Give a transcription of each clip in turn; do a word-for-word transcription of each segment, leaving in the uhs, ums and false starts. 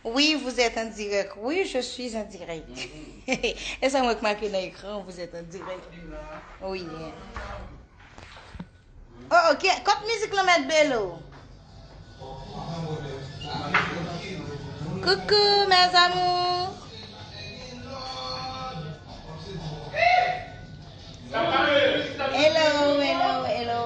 Oui, vous êtes en direct. Oui, je suis en direct. E sa mwen k make nan ekran, vous êtes en direct. Oui. Oh, ok. Kot mizik lan, Mèt Belo? Coucou, mes amours. Hello, hello, hello, hello.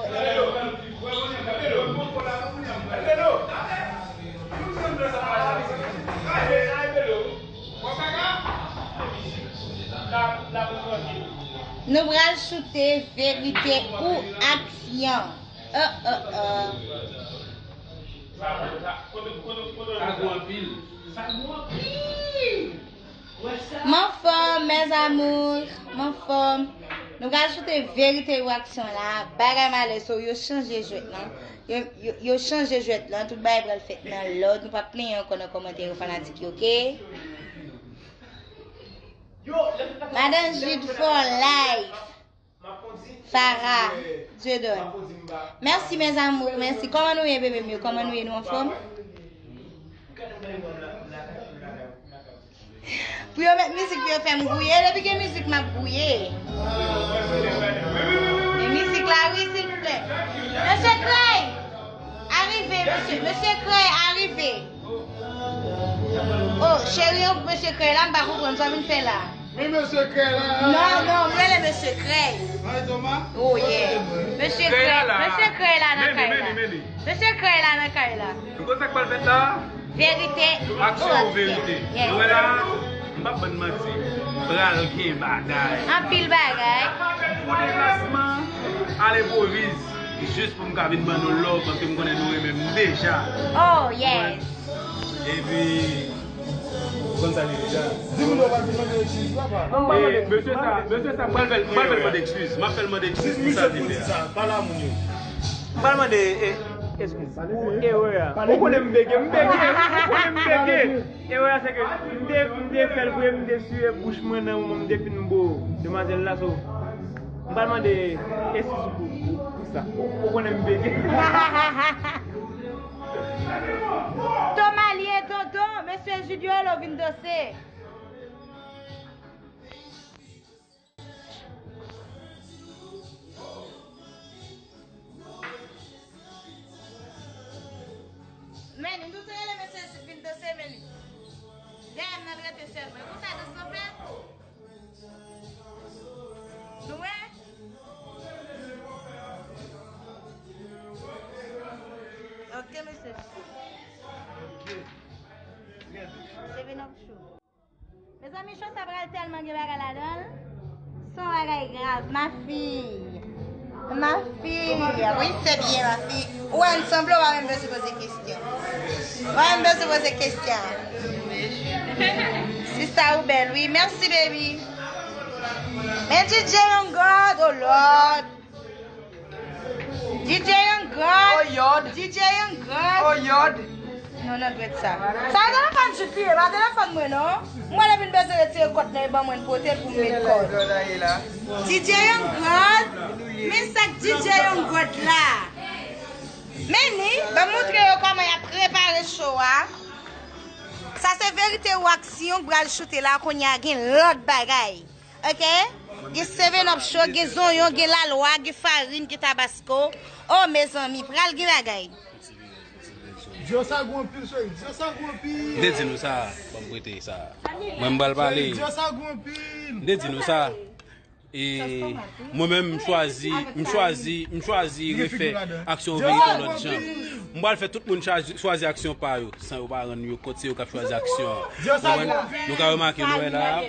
Nou pral choute verite ou aksyon. Oh, oh, oh. Sa gwo anpil. Sa gwo anpil. M anfòm, mes amours, m anfòm. Nou pral choute verite ou aksyon la. Bagay malè, so yo chanje jwèt lan. Yo, yo, yo chanje jwèt lan. Tout bagay pral fèt nan lòd. Nou p ap plenyen ankò nan kòmantè yo, fanatik yo, oke? Madan Jude for life. Farah Dieudonne. Mèsi, mes amours, mèsi. Kòman nou ye, bebe m yo? Kòman nou ye? Nou anfòm? Pou yo met mizik pou yo fè m gouye. Depi gen mizik, m ap gouye. Gen mizik la, wi, silvouplè. Mesye Cray, arive, mesye. Mesye Cray, arive. Oh, cheri, yon mesye Cray la, m pa konprann sa w vin fè la. Men mesye Cray la. Non, non, m rele mesye Cray. Mwen Toma? Oh, yeah. Mesye Cray, mesye Cray la nan kay la. Mesye Cray la nan kay la. Nou konn sa k pral fèt la? Verite. Aksyon ou verite? Yes. Nou wè la, m p ap bann manti. Pral gen bagay. Anpil bagay. Pou deplasman, al enpwoviz. Jis pou m ka vin ban nou love, paske m konnen nou renmen m deja. Oh, yes. Epi, ou konn sa li deja. Di moun yo pa vin mande eskiz, papa. E, mesye sa, mesye sa, m pral fè l, m pral fè l mande eskiz. M ap fè l mande eskiz pou sa li fè a. Pale a moun yo. M pral mande, e, eskiz. Pou erè a. Ou konnen m bege, m bege, ou konnen m bege. Erè a se ke m te, m te fè l vre, m te siye bouch mwen nan moman m te fin bo demwazèl la, so, m pral mande eskiz pou, pou, pou sa. Ou, ou konnen m bege. Toma li ye, tonton, mesye Jude yo vin danse. Meni, m tou te rele mesye Sid vin danse, Meni. Dèyè m nan trete sèlman. Konsa dans lan fèt. Nou wè? Ok, mesye. Seven Up Show. Mezanmi, cho sa pral tèlman gen bagay ladan l. Se yon bagay grav, ma fille. Ma fille. Oui, c'est bien, ma fille. Ou wè, n sanble, ou pa menm bezwen poze kesyon. Ou pa menm bezwen poze kesyon. Sista ou bèl, wi. Mèsi, baby. Men D J Young God, oh Lord. D J Young God. Oh, Yod. D J Young God. Oh, Yod. Non, nan dwèt sa. Sa e telefòn Jude li ye, pa telefòn mwen, non. Mwen, depi m bezwen retire kòd nan, e ban mwen pote l pou m met kòd. D J Young God. Men sa k D J Young God la. Men ni, ban m montre yo kòman y ap prepare cho a. Sa se verite ou aksyon k pral choute la, kounye a gen lòt bagay. Ok? Gen Seven Up Show, gen zonyon, gen lalwa, gen farin, gen tabasko. Oh, mezanmi, pral gen bagay. Dyo sa gwo anpil, cheri. Dyo sa gwo anpil. M te di nou sa, ban m prete sa. Mwen, m pral pale. Cheri, dyo sa gwo anpil. M te di nou sa. E mwen menm, m chwazi, m chwazi, m chwazi refè aksyon verite yon lòt jan. M pral fè tout moun chwazi, chwazi aksyon pa yo, san yo pa rann yo kont, se yo k ap chwazi aksyon an. Konprann? Nou ka remake, nou wè la,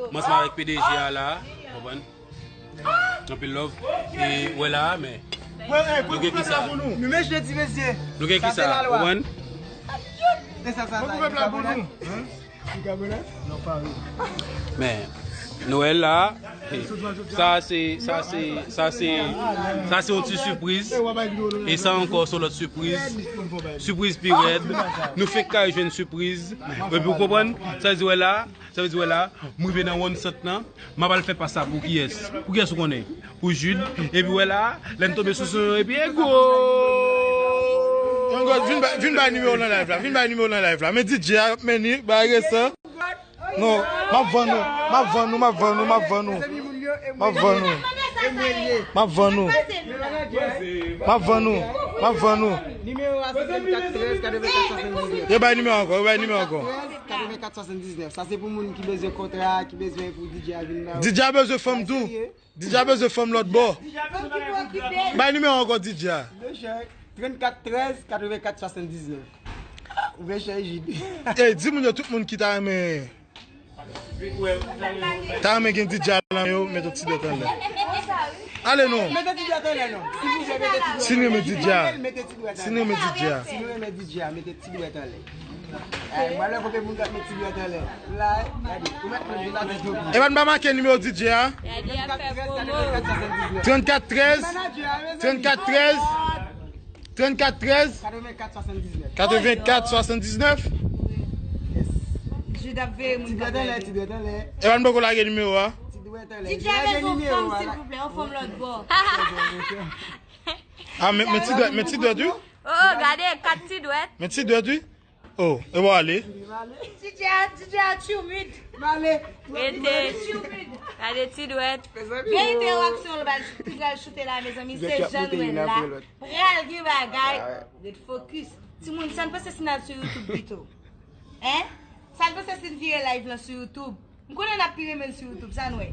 m ansanm avèk P D G a la, konprann? Anpil love. E wè la, men nou gen ki sa? Nou gen ki sa? Konprann? Men nou wè la, sa se, sa se, sa se, sa se yon ti sipriz. E sa ankò se yon lòt sipriz. Sipriz pi rèd. Nou fenk kay jwenn sipriz. Epi ou konprann? Sa vle di wè la, sa vle di wè la, m rive nan wonn sant lan. M ap al fè pa sa pou kiyès? Pou kiyès ou konnen? Pou Jude. Epi wè la, lè n tonbe sou son yo, epi e gwo! Yon gòd, vin bay, vin bay nimewo nan live la. Vin bay nimewo nan live la. Men D J a, men ni, bay resan. Non, m ap vann ou. M ap vann ou, m ap vann ou, m ap vann ou. M ap vann ou. M ap vann ou. M ap vann ou. M ap vann ou. Nimewo a se trannkat trèz katrevenkat swasanndiznèf. Yo bay nimewo ankò, yo bay nimewo ankò. Katrevenkat swasanndiznèf. Sa se pou moun ki bezwen kontra, ki bezwen pou D J a vin la. D J a bezwen fanm tou. D J a bezwen fanm lòt bò. Bay nimewo ankò D J a. Trannkat trèz katrevenkat swasanndiznèf. Ou vle chèjid. Ey, di moun yo, tout moun ki ta renmen, ta renmen gen D J a nan men yo, mete ti dwèt anlè. Ale non. Mete ti dwèt anlè non. Si nou renmen D J a. Si nou renmen D J a. Si nou renmen D J a, mete ti dwèt anlè. Ay, mwen lè kote moun k ap met ti dwèt anlè. La, gade, ou mèt pran de la tèt yo. Epa n pa make nimewo D J a. Gade, y ap fè pwomo. Trannkat trèz. Trannkat trèz. Trannkat trèz. Katrevenkat swasanndiznèf. Katrevenkat swasanndiznèf. Yes. Jude ap veye moun k ap gade. Ti dwèt anlè, ti dwèt anlè. Epa n poko lage nimewo a. Ti dwèt anlè. D J a bezwen yon fanm, silvouplè, yon fanm lòt bò. Ah, men, men ti dwèt, men ti dwèt, wi. Oh, gade, kat ti dwèt. Men ti dwèt, wi. Oh, e bon, ale. D J a, D J a too mid. Rete. Too mid. Gade ti dwèt. Verite ou aksyon l pral, li pral choute la, mezanmi, se jan nou wè la. Pral gen bagay. Ret fokis. Timoun, sa n panse si n al sou YouTube pito? Hein? Sa n panse si n vire live lan sou YouTube? M konnen n ap pi renmen l sou YouTube, sa n wè?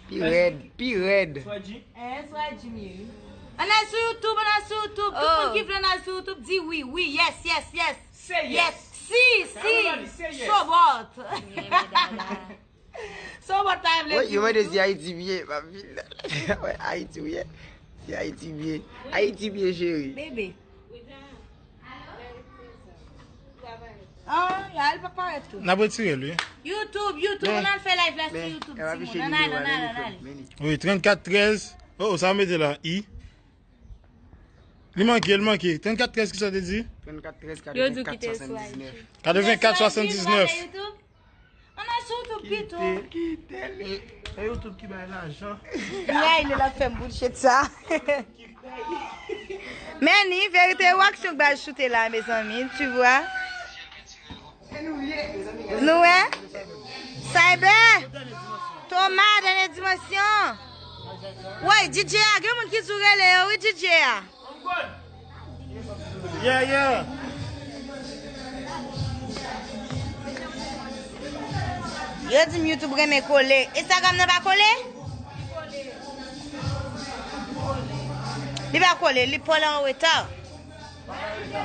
Pi rèd, pi rèd. Hein, swa Jimmy, wi. Ann al sou YouTube, ann al sou YouTube. Tout moun ki vle ann al sou YouTube, di wi, wi, yes, yes, yes. Say yes. Yes. Si, si. Everybody say yes. Sobòt. Sobòt pa vle di wi tou. Yo mande si Ayiti byen, m ap vin. Wè, Ayiti byen. Si Ayiti byen. Ayiti byen, cheri. Bebe. Ah, ya, li pa parèt tou. N ap retire l, wi. YouTube, YouTube, ann al fè live la sou YouTube, timoun. Ann al, ann al, ann al. Wi, trannkat trèz. Oh, oh, sa w mete la, i. Li manke, li manke. Trannkat trèz, kisa w te di? Trannkat trèz, katrevenkat swasanndiznèf. Katrevenkat swasanndiznèf. Ann al sou YouTube pito. Kite, kite li. E, e YouTube ki bay lajan. Ay, li la fè m bullshit sa. Men ni verite ou aksyon k bay choute la, mezanmi, tu vois. Nou wè? Cyber! Thomas, dènye dimansyon. Woy, D J a, gen moun ki di w rele yo, wi, D J a. Yeah, yeah. Yo di m YouTube renmen kole. Instagram nan pa kole? Li pa kole, li Paul an reta.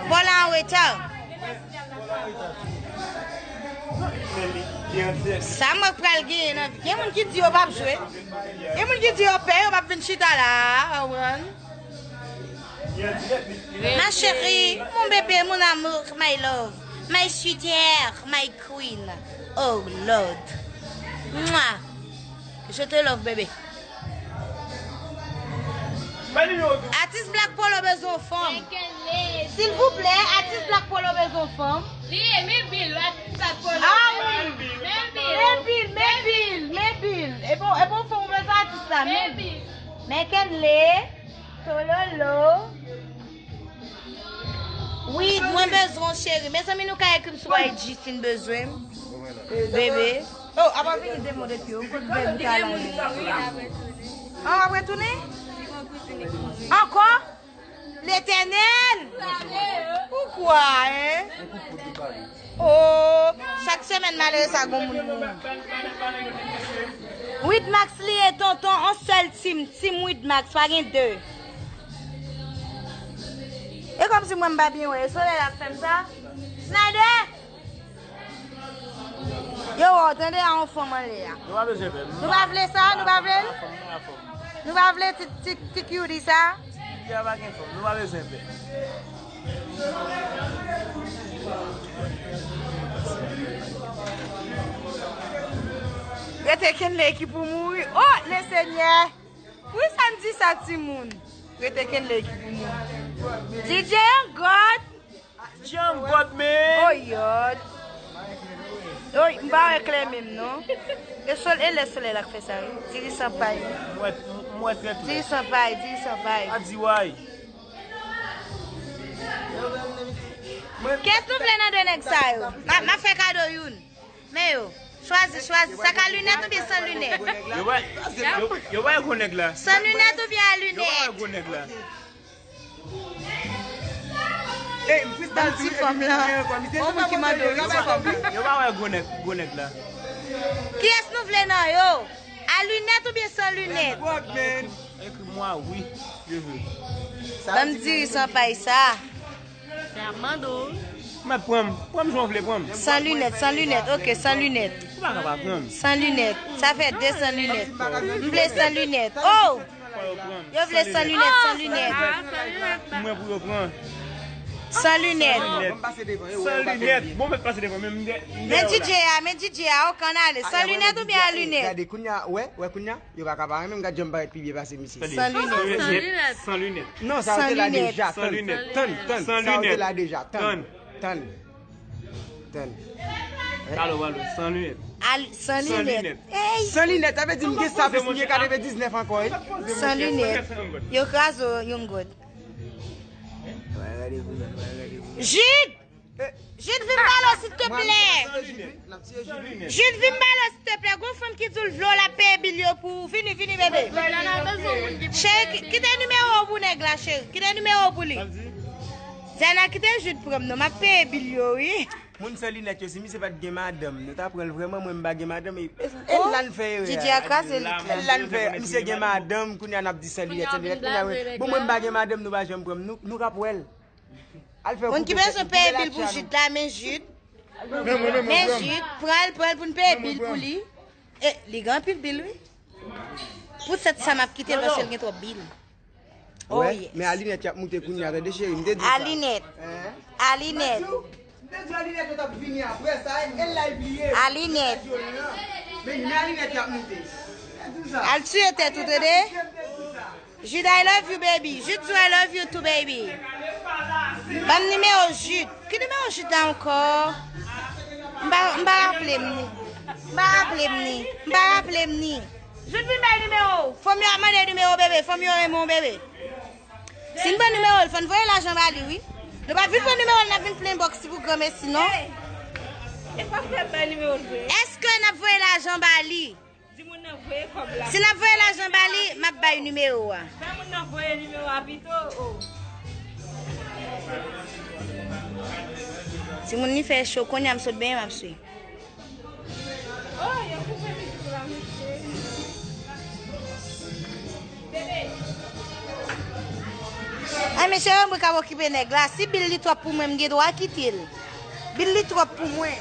Paul an reta. Sa mwen k pral genyen nan vi. Gen moun ki di yo p ap jwe. Gen moun ki di yo pè, yo p ap vin chita la a, w konprann? Ma chérie, mon bébé, mon amour, my love, my sweetheart, my queen. Oh Lord. Mwah. Je te love, bébé. Atis Black Polo bezwen yon fanm. Silvouplè, atis Black Polo bezwen yon fanm. Li ye, men Bill, atis Black Polo. Ah wi. Men Bill. Men Bill, men Bill, men Bill. E bon, e bon fanm ou bezwen atis la, men Bill. Men Kenley, Tololo. Wi, mwen bezwen w, cheri. Mezanmi, nou ka ekri m sou I G si n bezwen m. Bebe. Oh, apa vini demon de pye. Ou kote bebe ta la. An, w ap retounen? Ankò? Letènèl! Poukwa, en? Oh, chak semèn malere sa gon moun mouri. Widmax li ye tonton, on sèl team, team Widmax, pa gen de. E kòmsi mwen m pa byen wè, e solèy la k fè m sa. Snyder! Yo wè w tande a yon fanm anlè a. Nou pa bezwen pè. Nou pa vle sa, nou pa vle l? Nou pa vle ti, ti, ti cutie sa? Ti cutie a pa gen fanm, nou pa bezwen pè. Rete Kenley ki pou mouri. Oh, le Senyè! Poukisa n di sa, timoun? Rete Kenley ki pou mouri. D J an God. D J an God, man. Oh, yòd. Oh, m pa wè klè menm, non. E sol, e lè solèy la k fè sa, wi. Diri san pay. M wè, m wè trè klè. Diri san pay, diri san pay. A di way. Kiyès nou vle nan de nèg sa yo? M a, m a fè kado youn. Men yo, chwazi, chwazi. Sa ka linèt oubyen san linèt? Yo pa, yo, yo pa wè gwo nèg la. San linèt oubyen a linèt? Yo pa wè gwo nèg la. Ban m ti fòm lan. Yon moun ki mande wi, ti fòm lan. Yo pa wè gwo nèg, gwo nèg la. Kiyès nou vle nan yo? A linèt oubyen san linèt? Ekri mwa wi, je veux. Ban m diri san pay sa. Se ap mande w. Mèt pran m, pran m jan w vle pran m. San linèt, san linèt, ok, san linèt. Ou pa ka pa pran m. San linèt, sa fè de san linèt. M vle san linèt. Oh! Yo vle san linèt, san linèt. Mwen pou yo pran. San linèt. San linèt. Bon, mèt pase devan, men m de- Men D J a, men D J a, ok, ann ale. San linèt oubyen a linèt? Gade, kounye a, wè, wè, kounye a, yo pa ka pa renmen m, gad jan m parèt pi byen pase misye. San linèt. San linèt. San linèt. Non, sa yo te la deja, tann, tann, tann. Sa yo te la deja, tann, tann. Tann. Alo, alo, san linèt. Al, san linèt. Ey! San linèt, sa vle di m gen sa plis, m gen katrevendiznèf ankò, wi. San linèt. Yo kraze w yon gòt. Jid! Jid, vin ba l, silteplè! Jid, vin ba l, silteplè! Gon fanm ki di l vle w, l ap peye bil yo pou ou. Vini, vini, bebe. Cheri, ki- kite nimewo w pou nèg la, cheri. Kite nimewo w pou li. Zana, kite Jid pran m non, m ap peye bil yo, wi. Moun san linèt yo, si misye pa t gen madanm, nou ta pran l vrèman, mwen m pa gen madanm, e, e la n fè erè a. Didye a kraze lit la. E la n fè, misye gen madanm, kounye a n ap di san linèt, san linèt, kounye a, bon, mwen m pa gen madanm, nou pa janm pran m, nou, nou k ap wè l. Al fè koupe tèt nou, koupe latcha nou. Moun ki bezwen peye bil pou Jid la, men Jid. Men Jid, pran l, pran l pou n peye bil pou li. E, li gen anpil bil, wi. Poutèt sa, m ap kite l paske l gen twòp bil. Oh, yes. Men a linèt y ap moute kounye a, tande cheri, m te di sa. A linèt. A linèt. M te di a linèt yo t ap vini apre sa, e l la li bliye. A linèt. Men, men a linèt y ap moute. Al tiye tèt ou, tande? Jude, I love you, baby. Jude di I love you too, baby. Ban m nimewo Jude. Ki nimewo Jude la ankò? M pa, m pa raple m ni. M pa raple m ni. M pa raple m ni. Jude, vin bay nimewo w. Fanm yo ap mande nimewo w, bebe. Fanm yo renmen w, bebe. Si n pran nimewo l, fò n voye lajan ba li, wi. Nou pa vin pran nimewo l, n ap vin plen bòks li pou granmesi, non. Ey! E pa fè bay nimewo l vre. Èske n ap voye lajan ba li? Di moun nan voye kòb la. Si n ap voye lajan ba li, m ap bay nimewo a. Fè moun nan voye nimewo a pito, o. Timoun li fè cho, kounye a m sot benyen, m ap swe. O, yo koupe mizik la, mesye. Ay, mesye, yo mwen ka okipe nèg la. Si bil li twòp pou mwen, m gen dwa kite l. Bil li twòp pou mwen.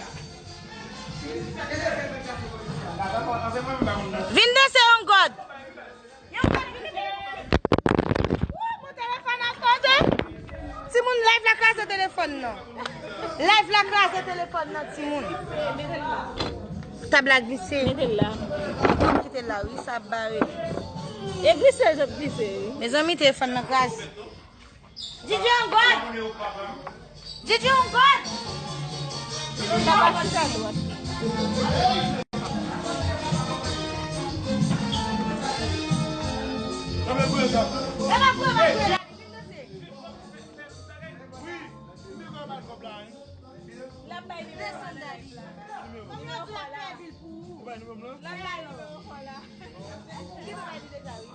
Vin danse yon gòd. Wou, mon telefòn a sote. Timoun, live la kraze telefòn nan. Live la kraze telefòn nan, timoun. Tab la glise. Mete l la. Mete l la, wi, sa ap bare. E glise, l ap glise, wi. Mezanmi, telefòn nan kraze. Didye yon gòd! Didye yon gòd! Sa pa fè dwat. L ap pran, l ap pran. L ap bay nimewo a. Desann, Dali. Nimewo pa la. Ou bay nimewo m lan? L ap bay nimewo pa la. Ki nou bay li deja, wi.